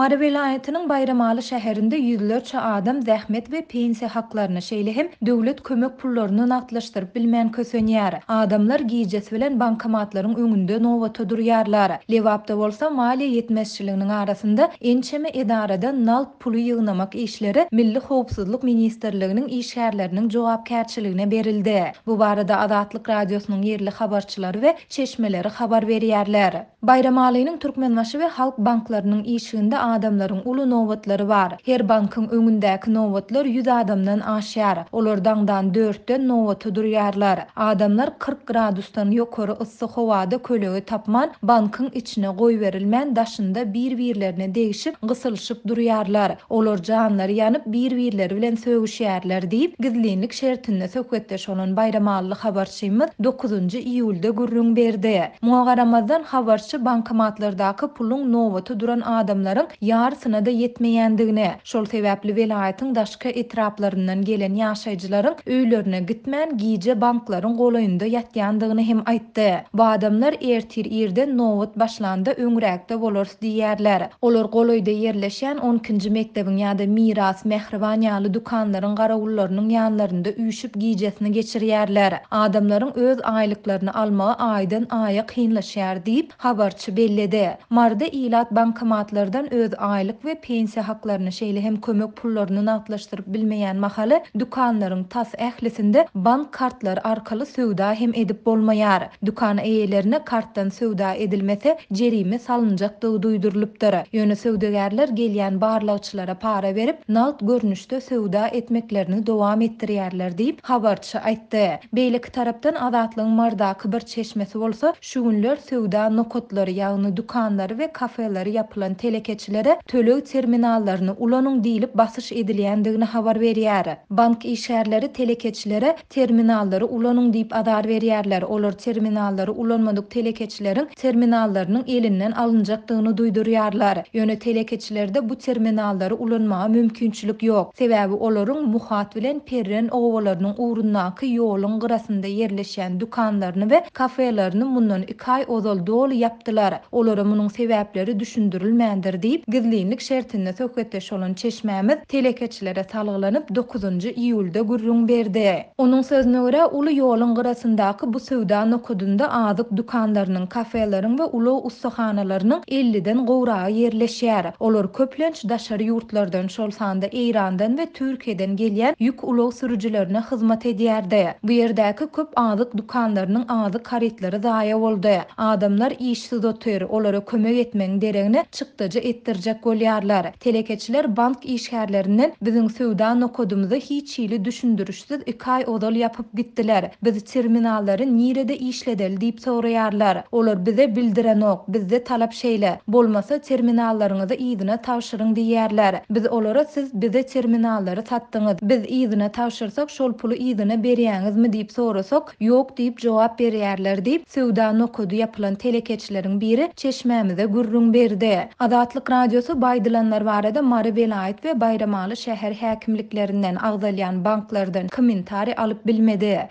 Mary welaýatynyň Baýramaly şäherinde ýüzlerçe adam zähmet we pensiýa haklaryny, şeýle hem döwlet kömek pullaryny nagtlaşdyryp bilmän kösenýär. Adamlar gijesi bilen bankomatlaryň öňünde nobata durýarlar. Lebapda bolsa maliýe ýetmezçiliginiň arasynda ençeme edarada nagt puly ýygnamak işleri Milli howpsuzlyk ministrliginiň işgärleriniň jogapkärçiligine berildi. Bu barada Azatlyk Radiosynyň ýerli habarçylary we çeşmeleri habar berýärler. Baýramalynyň Türkmenbaşy we Halk banklarynyň işiginde adamlaryň uly nobatlary bar. Her bankyň öňündäki nobatlar 100 adamdan aşýar. Olar daňdan dörtden nobata durýarlar. Adamlar 40 gradusdan ýokary yssy howada kölege tapman, bankyň içine goýberilmän daşynda bir-birlerine degişip, gysylyşyp durýarlar. Olar janlary ýanyp, bir-birleri bilen sögüşýärler diýip, gizlinlik şertinde söhbetdeş bolan baýramalyly habarçymyz dokuzynjy iýulda gürrüň berdi. Muňa garamazdan, habarçy bankomatlardaky puluň nobata duran adamlaryň ýarysyna-da ýetmeýändigini, şol sebäpli welaýatyň daşky etraplaryndan gelen ýaşaýjylaryň öýlerine gitmän, gije banklaryň golaýynda ýatýandygyny hem aýtdy. Bu adamlar ertir irden nobat başlanda öňräkde bolarys diýýärler. Olar golaýda ýerleşýän on ikinji mekdebiň ýa-da Miras, Mähriban ýaly dükanlaryň garawullarynyň ýanlarynda üýşüp gijesini geçirýärler. Adamlaryň öz aýlyklaryny almagy aýdan aýa kynlaşýar diýip, habarçy belledi. Maryda ilat bankomatlardan öz aýlyk we pensiýa haklaryny, şeýle hem kömek pullaryny nagtlaşdyryp bilmeýän mahaly, dükanlaryň tas ählisinde bank kartlary arkaly söwda hem edip bolmaýar. Dükan eýelerine kartdan söwda edilmese, jerime salynjakdygy duýdurylypdyr. Ýöne söwdagärler gelýän barlagçylara para berip, nagt görnüşde söwda etmeklerini dowam etdirýärler diýip, habarçy aýtdy. Beýleki tarapdan, Azatlygyň Marydaky bir çeşmesi bolsa, şu günler söwda nokatlary, ýagny dükanlary we kafeleri ýapylan telekeçilere töleg terminallaryny ulanyň diýlip basyş edilýändigini habar berýär. Bank işgärleri telekeçilere Terminallary ulanyň diýip azar berýärler. Olar terminallary ulanmadyk telekeçileriň terminallarynyň elinden alynjakdygyny duýdurýarlar. Ýöne telekeçilerde bu terminallary ulanmaga mümkinçilik ýok. Sebäbi olaryň Muhat bilen Perren obalarynyň ugrundaky ýoluň gyrasynda ýerleşýän dükanlaryny we kafelerini mundan iki aý ozal doly ýapdylar. Olara munuň sebäpleri düşündirilmändir diýip, gizlinlik şertinde söhbetdeş bolan çeşmämiz telekeçilere salgylanyp, dokuzynjy iýulda gürrüň berdi. Onuň sözüne görä, uly ýoluň gyrasyndaky bu söwda nokadynda azyk dükanlarynyň, kafeleriň we ulag ussahanalarynyň elliden gowragy ýerleşýär. Olar köplenç daşary ýurtlardan, şol sanda Eýrandan we Türkiýeden gelýän ýük ulag sürüjilerine hyzmat edýärdi. Bu ýerdäki köp azyk dükanlarynyň azyk harytlary zaýa boldy. Adamlar işsiz otyr, olara kömek etmegiň deregine çykdajy etdirjek bolýarlar. Telekeçiler bank işgärlerinden biziň söwda nokadymyzy hiç hili düşündirişsiz iki aý ozal ýapyp gitdiler. Biz terminallary nirede işledeli diýip soraýarlar. Olar bize bildirenok, bizde talap şeýle. Bolmasa terminallaryňyzy yzyna tabşyryň diýýärler. Biz olara siz bize terminallary satdyňyz, biz yzyna tabşyrsak şol puly yzyna berýäňizmi diýip sorasak, Ýok diýip jogap berýärler diýip, söwda nokady ýapylan telekeçileriň biri çeşmämize gürrüň berdi. Azatlyk Radiosy bu aýdylanlar barada Mary welaýat we Baýramaly şäher häkimliklerinden, agzalýan banklardan kommentariý alyp bilmedi.